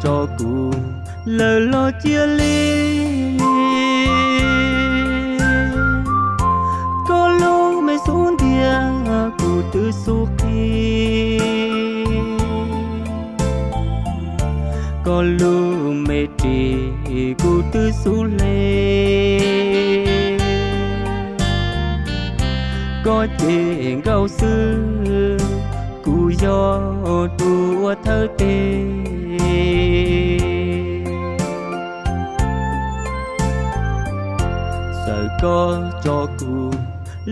tso kuv lawm los cia li. Koj lub me xub ntiag kuv twb xub qhib, koj lub me ris kuv twb xub hle. Koj ces nkauj xwb, kuv yog tus ua thawj teg. Txawm koj tso kuv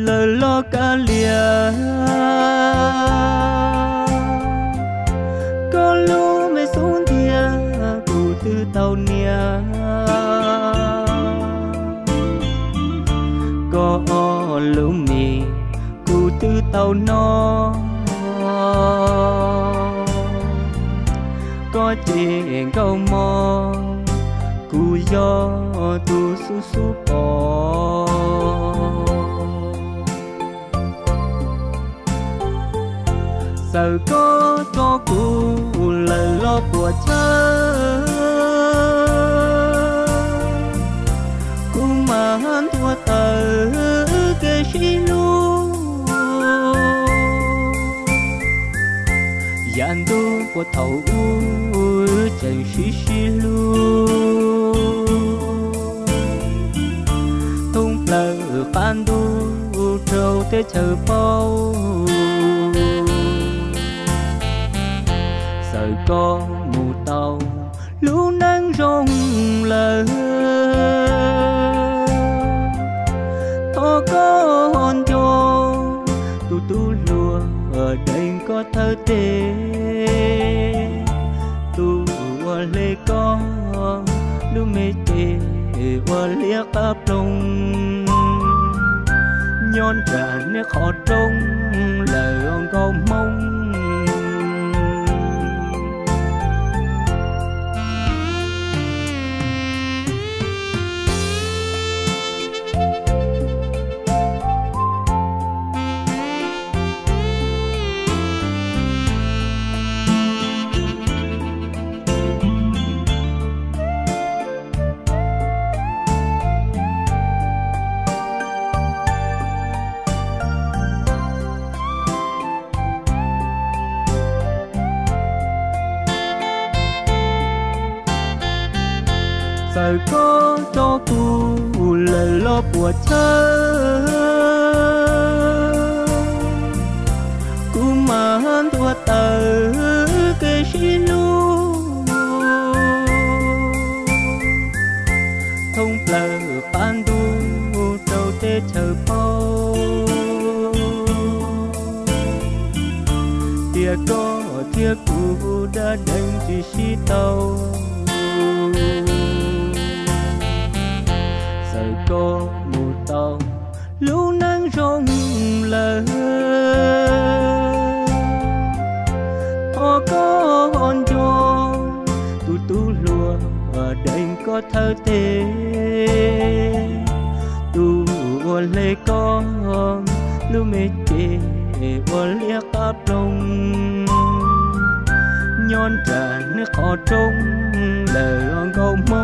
lawm los kav liam, koj lub me xub ntiag kuv twb tau nias, koj lub mis kuv twb tau noj. Koj ces nkauj mog, kuv yog tus xub xub pom. Txawm koj tso kuv lawm los puas tsawg, kuv mam ntuas tawm kev sib hlub. Yav ntuj puag thaum ub tseem sib sib hlub, thoob plaws qab ntuj rau teb chaws paub. Txawm koj mus tau lub neej zoo lawm, thov koj nco tus tub hluas deev koj thawj teg, tus uas hle koj lub me ces ua liab qab ploog, nyob nram nej qhov rooj lawm nkauj hmoob. Txawm koj tso kuv lawm los puas tsawg, kuv mam ntuas tawm kev sib hlub. Thoob plaws qab ntuj rau teb chaws paub, tias koj thiab kuv dab deev tsis sib tau. Txawm koj mus tau lub neej zoo lawm, thov koj nco tus tub hluas deev koj thawj teg, tus uas hle koj lub me ces ua liab qab ploog, nyob nram nej qhov rooj lawm nkauj hmoob.